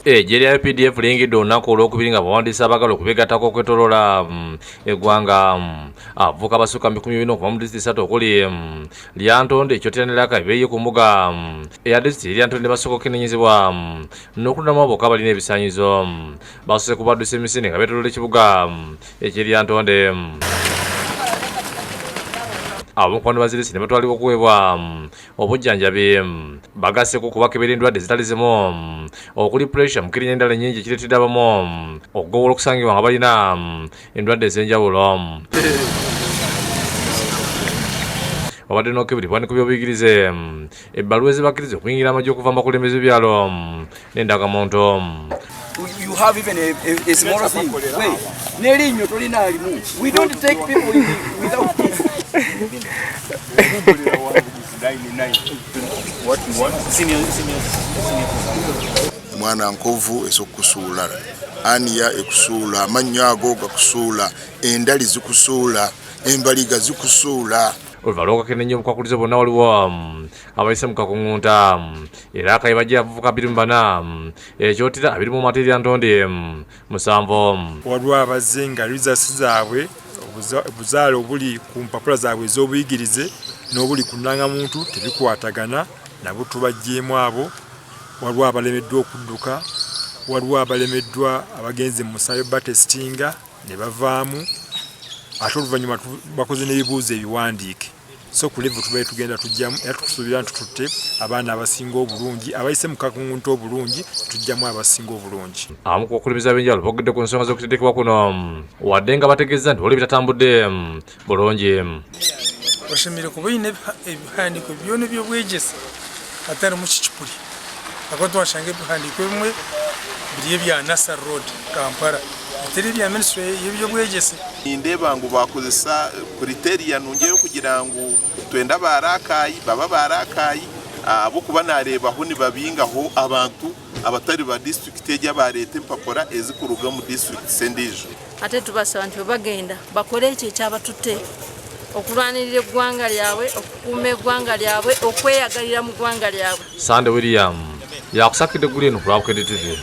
Eggye lya UPDF liyingidde olunaku olwokubiri nga bawandiisi abagala okubegattako okwetoloola eggwanga. Abavubuka abasukka mu 40 okuva mu disitulikiti ssatu okuli Lyantonde, Kyotera ne Laka beeyiye ku mbuga eya disitulikiti ye Lyantonde ne basooka okukenenyezebwa n'okulondamu abo bokka abalina ebisaanyizo. Basoose kubaddusa emisinde nga beetoloola ekibuga eky'e Lyantonde. Abamu ku bano bazirise ne batwalibwa okuweebwa obujjanjabi. Bagaseeko okubakebera endwadde ezitali zimu okuli pressure, mukirinya endala ennyingi ekireetedde abamu okugowola okusangibwa nga balina endwadde ez'enjawulo. Wabadde n'okebera ebiwandiiko by'obuyigirize, ebbaluwa ezibakkiriza okuyingira amagye okuva mu bakulembeze b'ebyalo n'endagamuntu. You have even a small thing. Wait, n'erinnyo tolina limu. We don't take people without this. Mwana nkovu esokukusuula aniya ekusuula amannyo ago gakusuula endali zikusuula embaliga zikusuula. Oluvannyuma lw'okukenenya obukwakulizo bwonna waliwo abayise mu kakuŋŋunta era akayi bajja abavubuka 24 ekyotera 20 ate erya Ntonde 7. Waliwo abazze nga results zaabwe obuzaale obuli ku mpapula zaabwe ez'obuyigirize n'obuli ku nnangamuntu tebikwatagana, nabo tubaggyeemu abo. Waliwo abalemeddwa okudduka, waliwo abalemeddwa abagenze mu musaayi batesitinga ne bavaamu, ate oluvannyuma bakoze n'ebibuuzo ebiwandiike. So ku level tubaye tugenda tujjamu era tukusuubira nti tututte abaana abasinga obulungi abayise mu kakungunta obulungi, tujjamu abasinga obulungi. Abamu ku bakulembeze ab'enjawulo boogedde ku nsonga z'okutendekebwa kuno wadde nga bategeezezza nti waliwo ebitatambudde bulungi. Oshemereire kuba oine ebihandiiko byona eby'obwegyese hatarimu kicupuri ahakuba twashanga ebihandiiko ebimwe biri ebya Nasser Road Kampala bitari ebya minisitule y'eby'obwegyese. Nindeeba ngu baakozesa criteria nungi ey'okugira ngu twenda aba Rakai babe aba Rakai ahabw'okuba naareebaho nibabingaho abantu abatari ba disiturikiti egi abaareeta empapura ezikuruga omu disiturikiti endiijo. Ate tubasaba nti bwebagenda bakole ekyo ekyabatutte okulwanirira eggwanga lyabwe, okukuuma eggwanga lyabwe, okweyagalira mu ggwanga lyabwe. Sande William yakusakidde eggulu eno ku lwa Bukedde TV.